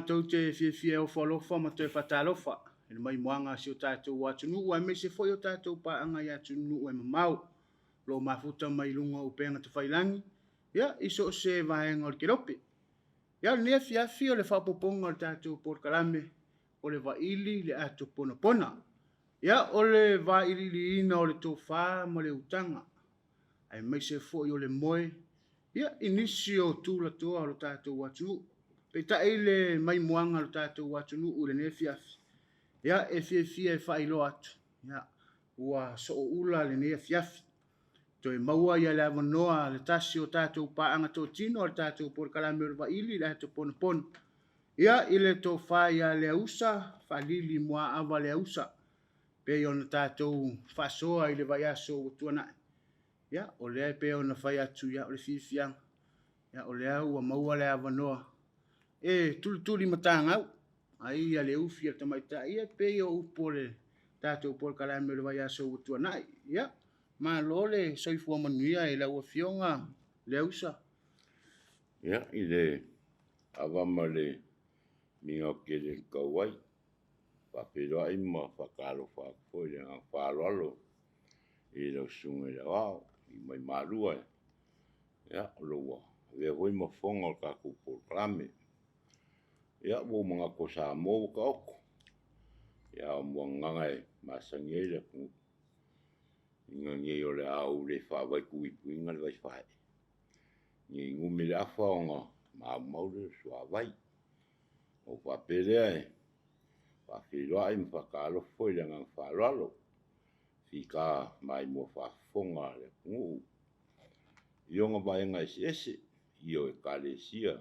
matou te fiafia e ofo alofa ma toe faatalofa i le maimoaga a si o tatou atunuu aemaise foi o tatou paaga i atunuu e mamao o lo o mafuta mai luga o upega tafailagi, ia, i so o se vaega o le kelope. Ia, o lenei afiafi o le faaopoopoga o le tatou polokalame o le Vaili le Ato Ponapona. Ia, o le vailiiliina o le tofa ma le utaga, aemaise foi o le moe, ia, i nisi o tulatoa o lo tatou atunuu. Peitai le maimoaga a lo tatou atunuu i lenei afiafi, ia, e fiafia e faailoa atu, ia, ua sooula lenei afiafi. Toe maua ia le avanoa le tasi o tatou paaga totino a le tatou polokalame o le Vaili le Ato Ponapona, ia, i le tofa ia Leausa Faalili Muaava Leausa, pei ona tatou faasoa i le vaiaso ua tuanai. Ia, o lea e pei ona fai atu, ia, o le fiafiaga, ia, o lea ua maua le avanoa e tulituli matagau ai ia le ufi a le tamaitai, ia, pei o upu o le tatou polokalame o le vaiaso ua tuanai. Ia, malo le soifua manuia i lau Afioga Leausa. Ia, i le ava ma le migao tele e tau ai, faafeiloai ma faatalofa atu foi i le agaga faaaloalo i lau Susuga i le Aoao i Maimalua, ia, o lo ua avea foi ma fofoga o le tatou polokalame. Ia, ua ou manatu o Samoa ua taoto, ia a o muagagana e masani ai le atunuu, ina nei o le a ou le faavaituipuina le vaifae. Ne i numi le afa ona maumau lea o le suavai. Ona ou faapea lea e faafeiloai ma faatalofa foi i le agaga faaaloalo, fita maimoa faafofoga a le atunuu i ona vaega eseese, i o Ekalesia,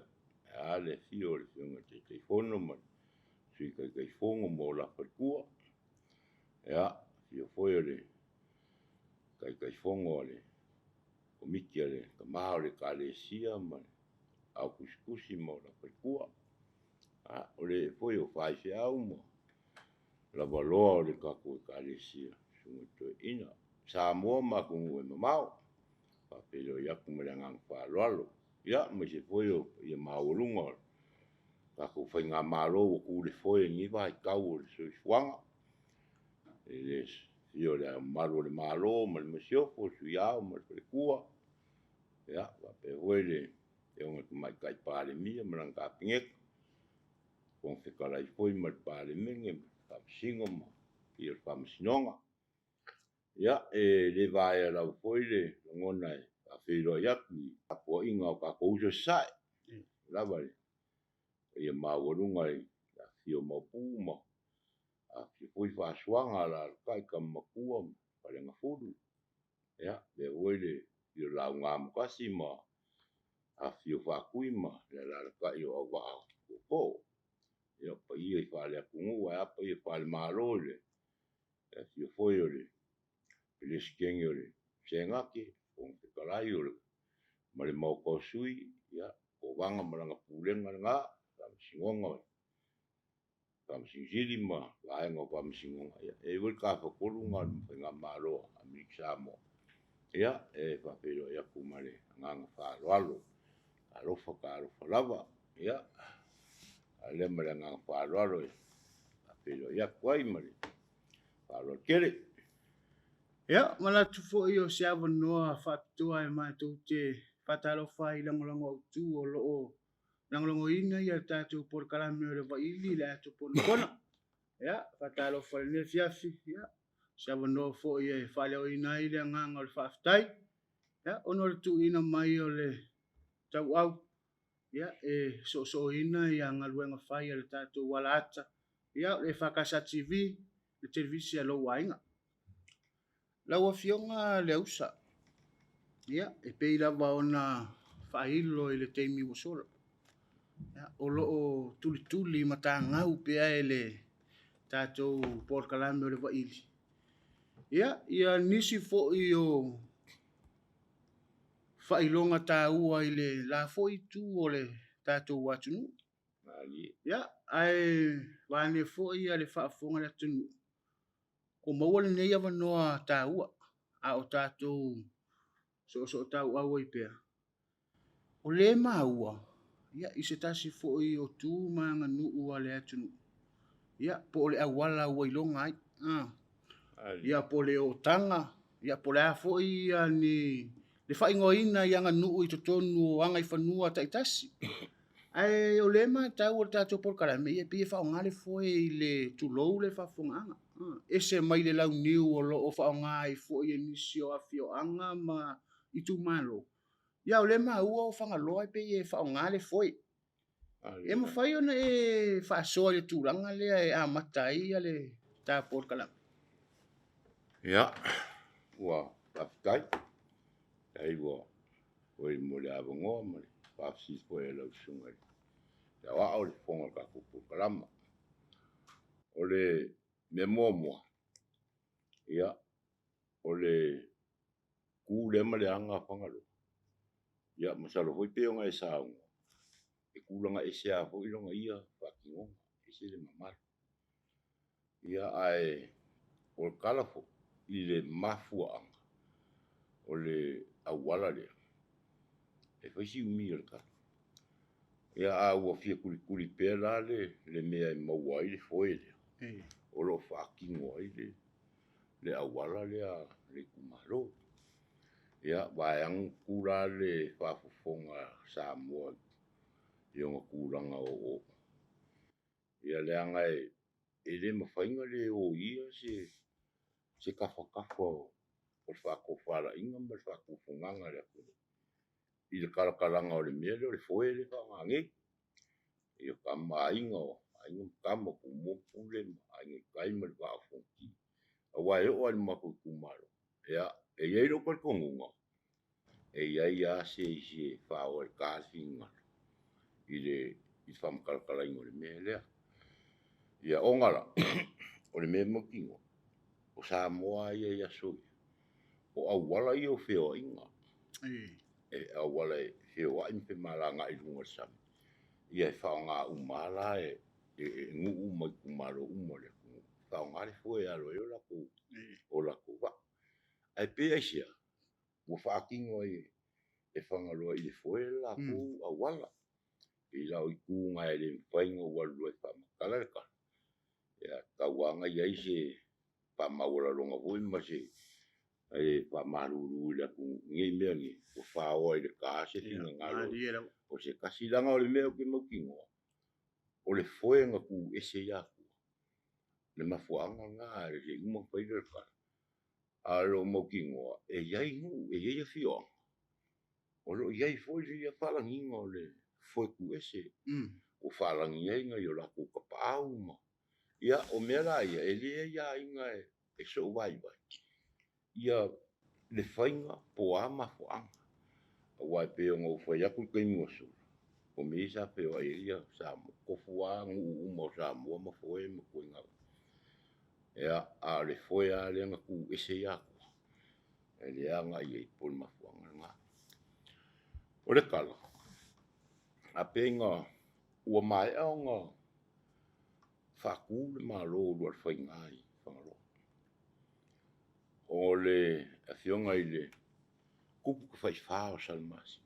ae a le afio o le Afioga i le Taitaifono ma le Sui Taitaifono ma o la faletua. Ia, afio foi o le Taitaifono a le Komiti a le Tama o le Ekalesia ma le Ao Tusitusi ma ona faletua. A, o le ee foi o faifeau ma lavaloa o le tatou Ekalesia, Susuga i Toeaina, Samoa ma atunuu e mamao. Faafeiloai atu ma le agaga faaaloalo. Ia, aemaise foi o paia maualuga o le tatou faigamalo ua tu i le foe i lenei vaitau o le soifuaga, i le afio o Le Ao Mamalu o le Malo ma le Masiofo, le Sui Ao ma le Faletua, ia, faapea foi le Afioga i le Tamaitai Palemia ma lana Kapeneta, Fofoga Fetalai foi ma le Palemene, Faamasino ma le paia o le Faamasinoga. Ia, e le vaea lava foi le lagona e faafeiloai atu i tapuaiga a o tatou uso i Sasae, lava le paia maualuga i le afifio o Maopu ma afifio foi Faasuaga, alaalatai Tama Matua ma Faleagafulu, ia, faapea foi le afio o Laugaamatasi ma afifio Faatui ma le alaalatai o Auvaa Tootoo. Ia, o paia i faale-atunuu ae a paia faale-Malo i le afio foi o le Peresetene o le Senate, Fofoga Fetalai o le ma le Maota o Sui, ia, Kovana ma lana Pulega lena, Faamasinoga o Faamasino Sili ma Vaega o Faamasinoga, ia, e i ai foi le Tafatolu lena o le Faigamalo a Amerika Samoa. Ia, e faafeiloai atu ma le agaga faaaloalo. Talofa, talofa lava. Ia, a lea ma le agaga faaaloalo e faafeiloai atu ai ma le faaaloalo tele. Ia, manatu foi o se avanoa faapitoa e matou te faatalofa ai i lagolago autu o lo o lagolagoina ia tatou polokalame o le Vaili i le Ato Ponapona. Ia, faatalofa i lenei afiafi, ia, se avanoa foi e faaleoina ai le agaga o le faafetai, ia, ona o le tuuina mai o le tauau, ia, e soosooina ia galuega fai a le tatou alaata, ia, o le EFKS TV, le televise a lou aiga. Lau Afioga Leausa, ia, e pei lava ona faailo i le taimi ua sola, ia, o lo o tulituli matagau pea e le tatou polokalame o le Vaili, ia, ia nisi foi o faailoga taua i le la foi itu o le tatou atunuu. Ia, ae vaeane foi le faafofoga a le atunuu, Ua maua lenei avanoa taua a o tatou soosootauau ai pea. O lea e maua, ia, i se tasi foi o tu ma aganuu a le atunuu, ia, po o le auala ua iloga ai, ia, po o le ootaga, ia, po o le a foi ni le faaigoaina i aganuu i totonu o agaifanua taitasi. Ae o lea e matau o le tatou polokalame, ia, e pei e faaaoga le foe i le tulou le faafofogaaga, ese mai le launiu o lo o faaaoga ai foi e nisi o afioaga ma itumalo. Ia, o lea e maua o Fagaloa e pei e faaaoga le foe. E mafai ona e faasoa i le tulaga lea e amata ai le ta polokalame? Ia, ua faafetai. Faafetai ua foi mo le avanoa ma le faafesili foi a lau susuga i le aoao o le fofoga o le tatou polokalama. O le mea muamua, ia, o le tu lea ma le aga a Fagaloa, ia masalo foi pei ona e saunoa, e tulaga ese lava foi lona ia faatinoga, ese le mamalu. Ia, ae o le tala foi i le mafuaaga o le auala lea, e fai si umi o le tala. Ia, a ua fia tulituli pea la le mea e maua ai le foe lea, o lo o faatino ai le auala lea a le itumalo. Ia, vaeatu la le faafofoga a Samoa i ona tulaga oooo, ia leaga e le mafai ona le oia se tafatafa o le faatofalaiga ma le faatufugaga a le atunuu i le talatalaga o le mea lea o le foe lea e faaaoga nei. Ia, tama a Aiga, o Aiga ma Tama, o Tumua ma Pule, Aiga i le Tai ma le Vaa o Fonoti. Aua e oo lava i le matou itumalo, ia, e i ai lou talitonuga, e i ai lava se isi e faoa i le ta le finagalo i le faamatalatalaina o le mea lea. Ia, ona la, o le mea mautinoa, o Samoa lava ia i aso ia, o auala ia o feoaiga, e auala e feoai ma femalagaai i luga o le sami, ia e faaaoga uma lava la e nuu ma itumalo uma o le atunuu, e faaaoga le foe e alo ai o latou vaa. Ae pe aisea ua faatino ai e Fagaloa i le foe le latou auala. Pei la o itu na e le mafai ona ou alu loa e faamatala le tala, ia tatau lava ona i ai se faamaualaloga foi ma se faamalulu i le atunuu ne i mea ane ua faoa i le ta se finagalo o se tasi. Leaga o le mea ou te mautinoa, o le foe na tu ese ai Atua, le mafuaaga lena se i uma ona fai lea o le tala. A o lo o mautinoa, e i ai nuu, e i ai afioaga o lo o i ai foi le faalagiga o le foe tu ese, ua faalagi ai nai o latou tapaau ma ia, o mea la ia, e leai aiga e soovaivai ia le faiga po o a mafuaaga. Aua e pei ona ou fai atu i le taimi ua sola, o mea ia sa feoai ai ia Samoa, tofu lava nuu uma o Samoa ma foe ma ituaiga. Ia, a o le foe lava lea na tu ese ai Atua, e lea agai ai po o le mafuaaga lena. O le tala, a pei na ua maea ona faatu le Malo o Ulualofaiga i Fagaloa, o le afioga i le Tupu Tafaifa o Salamasina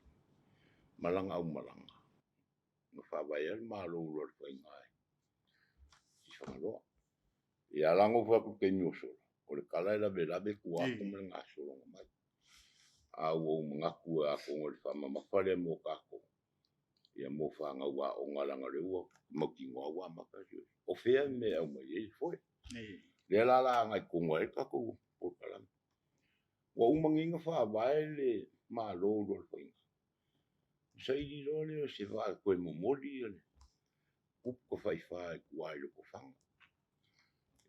ma lana aumalaga na faavaea le Malo o Ulualofaiga i Fagaloa. Ia la ona ou fai atu i le taimi ua sola, o le tala e lavelave tua atu ma le gasologa mai. A ua ou manatu atonu o le faamamafa lea mo tatou, ia mo fanau aoga, leaga o lea ua mautinoa ua amata. O fea le mea e aumai ai le foe? Lea la o le a agai tonu ai le tatou polokalame. Ua uma nei ona faavae le Malo o Ulualofaiga, saili loa lea o se vaa e toe momoli le Tupu Tafaifa i tua i Lotofaga.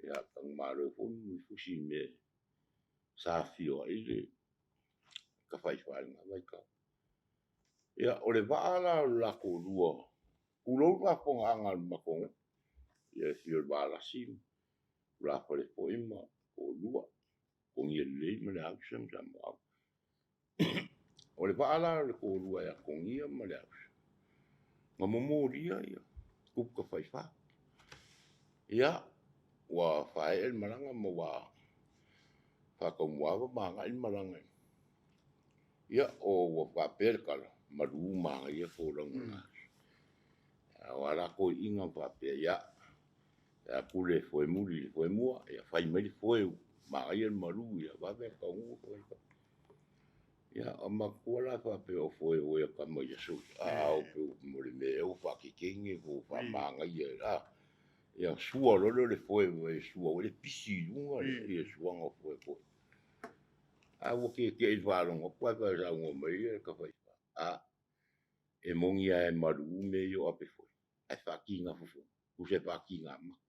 Ia, Tagamalo foi ma Mulifusi i le mea sa afio ai le Tafaifa i lena vaitau. Ia, o le vaa la o le latou lua, tulou le faafofogaaga a le matou nuu, ia le afio o le Valasi, tulafale foi ma toalua, Togia lelei ma Leausa ma Samuaau. O le vaa la o le toalua ia Togia ma Leausa, na momolia ia Tupu Tafaifa. Ia, ua faaee le malaga ma ua faataumuaava ma agai le malaga. Ia, ua faapea le tala, malu manaia folauga. A o a la toeiina ma faapea, ia, e atu le foe muli i le foe mua, ia fai mai le foe ua manaia le malu, ia vave ona taunuu le foe. Ia, o matua la faapea o foe ua ia tama i aso ia, a o pe mo le mea ea ua faakekeine po ua faamanaia a ia sua loa lea o le foe e sua ua le pisi i luga le suaga o foe foi. A ua tietie i le faalogo atu ae saunoa mai le tafaifa, a e moni lava e malu mea ia o ape foe, ae faatiga fofoga, tusa e faatiga mata.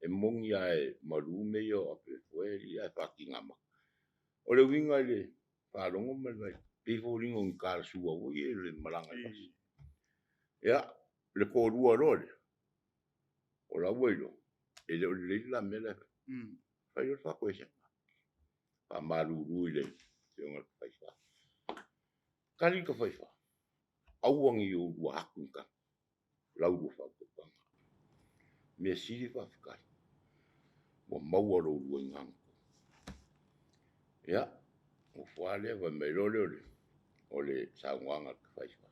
E moni lava e malu mea ia o ape foe ae faatiga mata. O le uiga i le faalogo ma le vaai, pei e foliga o ni talasua foi ia i le malaga i fafo. Ia, le toalua loa lea, o la ua iloa, e le o lelei le la mea la e fai. Fai loa le faatoesega. Faamalulu i le afioga i le Tafaifa. Tali le Tafaifa, aua ne i oulua atu ni tala, lau lua faautautaga. Mea sili faafetai, ua maua lo oulua igaga. Ia, nofo lava lea, fai mai loa lea o le saunoaga a le Tafaifa,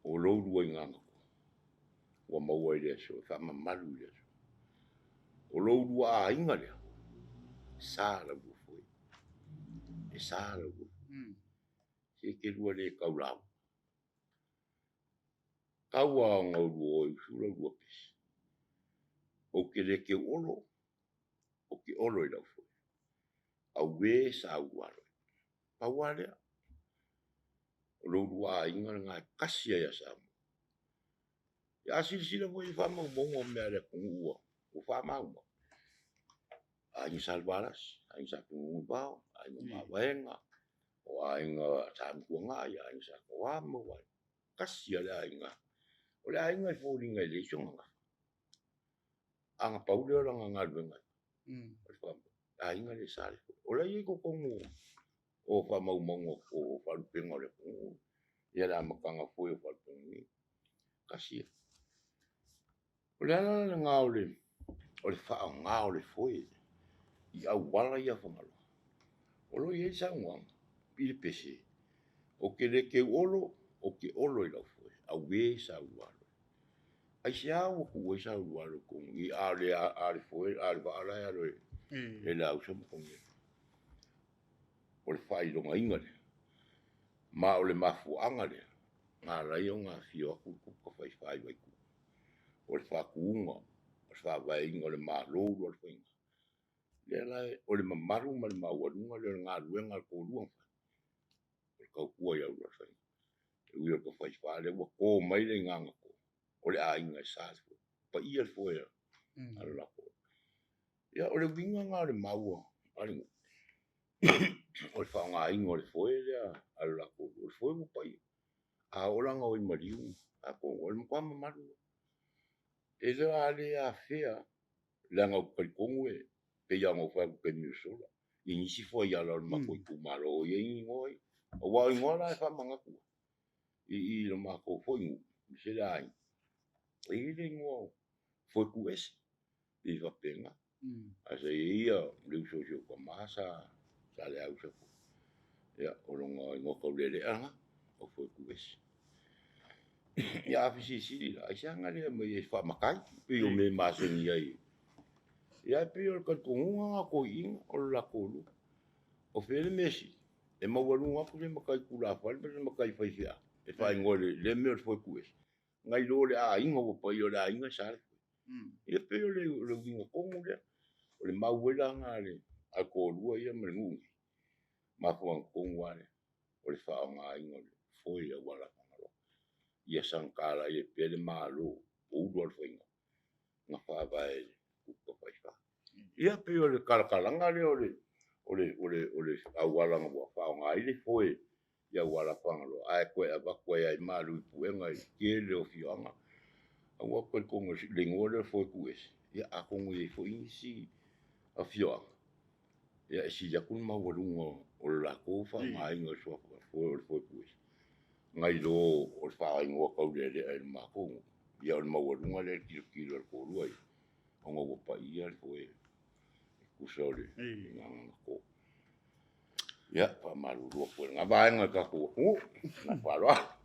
o lo oulua igaga ua maua i le aso, e faamamalu i le aso. O lo oulua aiga lea, e sa la oulua foe, e sa la oulua foe. Se te lua le taulauga. Tau lava ona oulua o e usu la oulua pese. Ou te le teu olo, ou te olo i lau foe. Auē sa ulualo. Pau lava lea. O lo oulua aiga lena e tasi lava ia Samoa. Ia a silasila foi i faamaumauga o mea a le atunuu ua faamaumau, Aiga Salevalasi, Aiga Sa Tunumanuvao, Aiga Mavaega, o Aiga Sa Amituanai, Aiga Sa Toama, tasi lava le aiga. O le aiga e foliga e leai sona gafa. A na pau lea o lana galuega, o le aiga lea e sa le foe. O la e i ai i totonu o faamaumauga o faalupega o le atunuu, ia le amataga foi o faalupega nei. Tasi ia. O le ala la lena o le faaaoga o le foe i auala ia Fagaloa. O lo o i ai saunoaga i le pese, ou te le teu olo, ou te olo i lau foe, auē sa ulualo. Aisea ua tuu ai sa ulualo i totonu i a o le foe, a o le vaa la e alo e le ausa ma Togia. O le faailogaina lea, ma o le mafuaaga lea, na ala ai ona afio atu le Tupu Tafaifa i Vaitu'u, o le faatuga, o le faavaeina o le Malo o Ulualofaiga. Lea la o le mamalu ma le maualuga lea o le galuega a le toalua na fai, o le tautua ia Ulualofaiga. E ui o le Tafaifa lea ua to mai le igaga to, o le aiga e sa le foe, paia le foe a le latou. Ia, o le uiga lena o le mau a le nuu, o le faaaogaina o le foe lea a le latou, o le foe ua paia. A oo la ina o i maliu, atonu o le matua mamalu lava. E le a le afea, leaga ou te talitonu e pei lava ona ou fai atu i le taimi ua sola, i nisi fuaiala o le matou itumalo o i ai ni igoa ia. Aua o igoa la e faamanatu i lo matou foi nuu, aemaise le aiga, e i ai le igoa o Foetuese, pei e faapena. Ae sa i ai ia le uso o si ou tama sa Leausa foi. Ia, o lona igoa taulealea lena, o Foetuese. Ia a fesilisili la, aisea na le aumai ai faamatai, pei o mea e masani ai. Ia e pei o le talitonuga lena o toeiina, o le latou lua. O fea le mea sili, e maualuga atu se matai tulafale ma se matai faifeau e faaigoa i lea mea o le Foetuese, nai lo le aiga ua paia o le aiga e sa le foe. Ia pei o le uiga tonu lea, o le mau ai la lena a le toalua ia ma le nuu nei, mafuaaga tonu lava lea, o le faaaogaina o le foe i auala Fagaloa. Ia sagatala ai pea le Malo o Ulualofaiga na faavae i le Tupu Tafaifa. Ia pei o le talatalaga lea o le auala ua faaaoga ai le foe i auala Fagaloa, ae toe avatu ai lava i malu i puega i le tele o afioaga. Aua ou te talitonu i le igoa lea o le Foetuese, ia atonu e i ai foi nisi afioaga, ia e sili atu le maualuga o le latou faaaogaina o le suafa o le Foetuese, nai lo o le faaigoa taulealea i le matou nuu. Ia o le maualuga lea i le tilotilo a le toalua ia, ona ua paia le foe e tusa o le igaga na to. Ia, faamalulu atu ai i lena vaega o le tatou atunuu. Ma le faaaloalo.